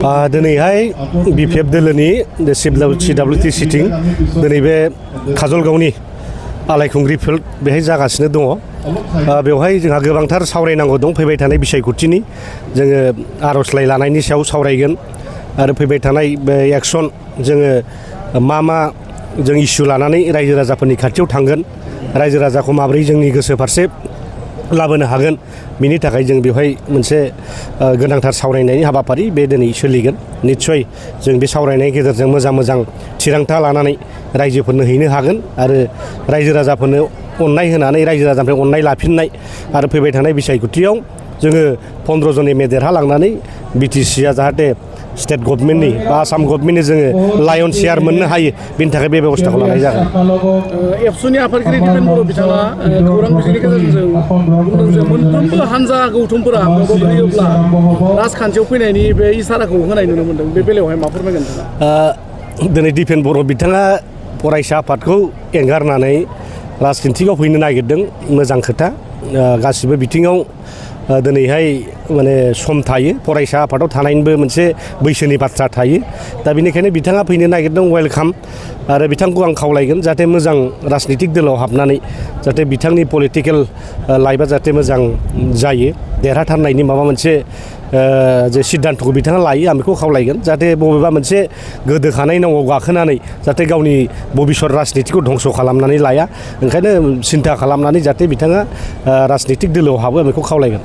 दिनैहाय बिपिएफ दोलोनि CWT sitting दिनै बे काजलगावनि आलायखुंग्रि फिल्ड बेहाय जागासिनो दङ। बेवहाय जोंहा गोबांथार सावरायनांगौ दं। फैबाय थानाय बिसायख'थिनि जोङो आर'जलाइ लानायनि सायाव सावरायगोन आरो फैबाय थानाय बे एक्सन जोङो मा जों इस्यु लानानै रायजो राजाफोरनि खाथियाव थांगोन, रायजो राजाखौ माबोरै जोंनि गोसो फारसे लाबोनो हागोन, बिनि थाखाय जों बेवहाय मोनसे गोनांथार सावरायनायनि हाबाफारि बे दिनै सोलिगोन। निस्सय जों बे सावरायनायनि गेजेरजों मोजां थिरांथा लानानै रायजोफोरनो हैनो हागोन आरो रायजो राजाफोरनो अननाय होनानै रायजो राजानिफ्राय अननाय लाफिननाय आरो फैबाय थानाय बिसायख'थियाव जोङो 15 जन एमए देरहालांनानै बिटिसिआ जाहाथे स्टेट गभर्नमेन्टनि बा आसाम गभर्नमेन्टनि जोङो लायन शेयार मोननो हायो, बेनि थाखाय बे बेबस्थाखौ लानाय जागोन। एबसुनि आफादगिरि दिपेन बर' बिथाङा खौरां बिजोंनि गेजेरजों बुंदों जे मोनफ्रोमबो हानजा गौथुमफोरा मदद होयोब्ला राजखान्थियाव फैनायनि बे इसाराखौ होनाय नुनो मोन्दों। बे बेलायावहाय मा फोरमायगोन नोंथाङा? दिनै दिपेन बर' बिथाङा फरायसा आफादखौ एंगारनानै राजखान्थियाव फैनो नागिरदों, मोजां खोथा। गासिबो बिथिङाव दिनैहाय माने सम थायो, फरायसा आफादाव थानायनिबो मोनसे बैसोनि बाथ्रा थायो। दा बेनिखायनो बिथाङा फैनो नागिरदों, वेलकाम। आरो बिथांखौ आं खावलायगोन जाहाथे मोजां राजनितिक दोलोआव हाबनानै जाहाथे बिथांनि पलिटिकेल लाइफआ जाहाथे मोजां जायो, देरहाथारनायनि माबा मोनसे जे सिद्धान्तखौ बिथाङा लायो, आं बेखौ खावलायगोन। जाहाथे बबेबा मोनसे गोदोखानाय नावआव गाखोनानै जाहाथे गावनि भबिष्यत राजनितिखौ धंस' खालामनानै लाया, ओंखायनो सिन्था खालामनानै जाहाथे बिथाङा राजनितिक दोलोआव हाबो, आं बेखौ खावलायगोन।